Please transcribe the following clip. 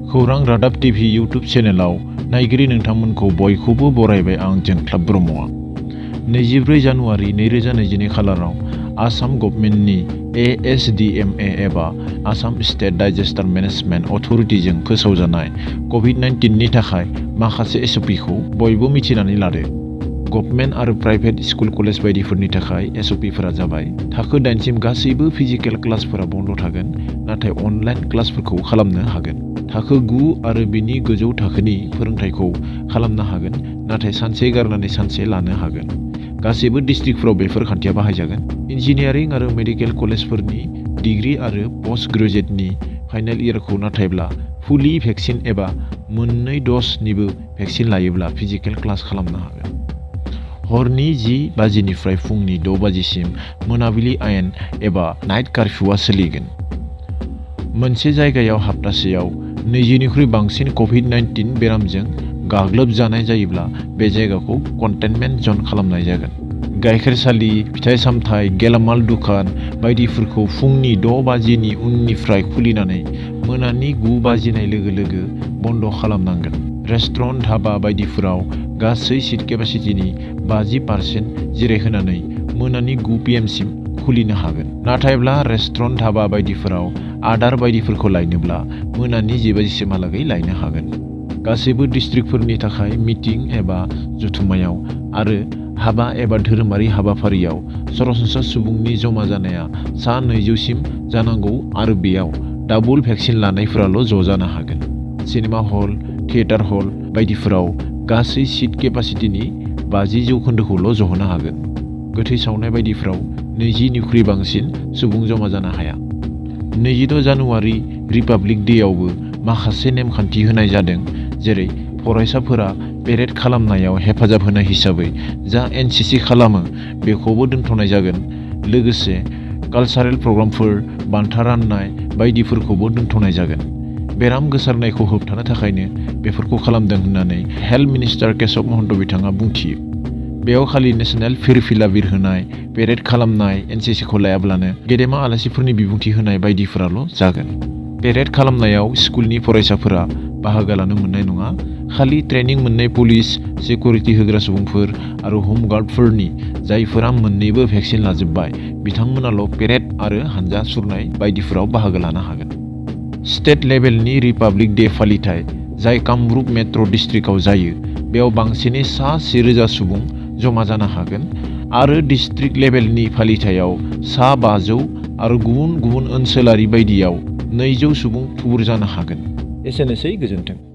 खौरां रादाब TV YouTube चेनेलाव नायगिरि नोंथांमोनखौ बयखौबो बरायबाय आं जोंख्लाब ब्रह्मआ। 24 जानुवारि 2022 खालाराव आसाम गभर्नमेन्टनि ASDMA एबा आसाम स्टेट डिजास्टार मेनेजमेन्ट अथरिटिजों फोसावजानाय COVID-19 नि थाखाय माखासे SOP खौ बयबो मिथिनानै लादो। गभर्नमेन्ट आरो प्राइभेट स्कुल कलेज बायदिफोरनि थाखाय SOP फोरा जाबाय थाखो 8 सिम गासैबो फिजिकेल क्लासफोरा बन्द थागोन, नाथाय अनलाइन क्लासफोरखौ खालामनो हागोन। थाखो 9 आरो बिनि गोजौ थाखोनि फोरोंथायखौ खालामनो हागोन, नाथाय सानसे गारनानै सानसे लानो हागोन। गासैबो डिस्ट्रिक्टफोराव बेफोर खान्थिया बाहायजागोन। इन्जिनियारिं आरो मेडिकेल कलेजफोरनि डिग्री आरो पोस्ट ग्रेजुएटनि फाइनाल इयारखौ नाथायब्ला फुलि भेक्सिन एबा मोननै ड'जनिबो भेक्सिन लायोब्ला फिजिकेल क्लास खालामनो हागोन। हरनि 10 बाजिनिफ्राय फुंनि 6 बाजिसिम मोनाबिलि आयेन एबा नाइट कार्फ्युआ सोलिगोन। मोनसे जायगायाव हप्तासेयाव 20निख्रुइ बांसिन COVID-19 बेरामजों गाग्लोबजानाय जायोब्ला बे जायगाखौ कन्टेनमेन्ट जन खालामनाय जागोन। गाइखेरसालि, फिथाइ-सामथाइ, गेलामाल दुखान बायदिफोरखौ फुंनि 6 बाजिनि उननिफ्राय खुलिनानै मोनानि 9 बाजिनाय लोगो लोगो बन्द खालामनांगोन। रेस्टुरेन्ट, धाबा बायदिफोराव गासै सिट केपासिटिनि 50% जिरायहोनानै मोनानि 9 PM सिम खुलिनो हागोन। नाथायब्ला रेस्टुरेन्ट, धाबा बायदिफोराव आदार बायदिफोरखौ लायनोब्ला मोनानि 10 बाजिसिमहालागै लायनो हागोन। गासैबो डिस्ट्रिक्टफोरनि थाखाय मिटिं एबा जथुम्मायाव आरो हाबा एबा धोरोमारि हाबाफारियाव सरासनस्रा सुबुंनि जमा जानाया सा 200 सिम जानांगौ आरो बेयाव डाबल भेक्सिन लानायफोराल' ज' जानो हागोन। सिनेमा हल, थियेटार हल बायदिफोराव गासै सिट केपासिटिनि 50% जहोनो हागोन। गोथै सावनाय बायदिफोराव 20निख्रुइ बांसिन सुबुं जमा जानो हाया। 26 जानुवारि रिपाब्लिक डेआवबो माखासे नेमखान्थि होनाय जादों, जेरै फरायसाफोरा पेरेड खालामनायाव हेफाजाब होनाय हिसाबै जा NCC खालामो बेखौबो दोनथ'नाय जागोन। लोगोसे कालचारेल प्रग्रामफोर, बान्था राननाय बायदिफोरखौबो दोनथ'नाय जागोन। बेराम गोसारनायखौ होबथानो थाखायनो बेफोरखौ खालामदों होननानै हेल्थ मिनिस्टार केशव महन्त बिथाङा बुंथियो। बेयाव खालि नेशनेल फिरफिला बिरहोनाय, पेरेड खालामनाय, NCC खौ लायाब्लानो गेदेमा आलासिफोरनि बिबुंथि होनाय बायदिफोराल' जागोन। पेरेड खालामनायाव स्कुलनि फरायसाफोरा बाहागो लानो मोननाय नङा। खालि ट्रेनिं मोननाय पुलिस, सिकिउरिटि होग्रा सुबुंफोर आरो हम गार्डफोरनि जायफोरा मोन्नैबो भेक्सिन लाजोबबाय बिथांमोनाल' पेरेड आरो हानजा सुरनाय बायदिफोराव बाहागो लानो हागोन। स्टेट लेभेलनि रिपाब्लिक डे फालिथाय, जाय कामरुप मेट्र' डिस्ट्रिक्टआव जायो, बेयाव बांसिनै सा 1000 सुबुं जमा जानो हागोन आरो डिस्ट्रिक्ट लेभेलनि फालिथायाव सा 500 आरो गुबुन गुबुन ओनसोलारि बायदियाव 200 सुबुं थुबुर जानो हागोन। एसेनोसै, गोजोन्थों।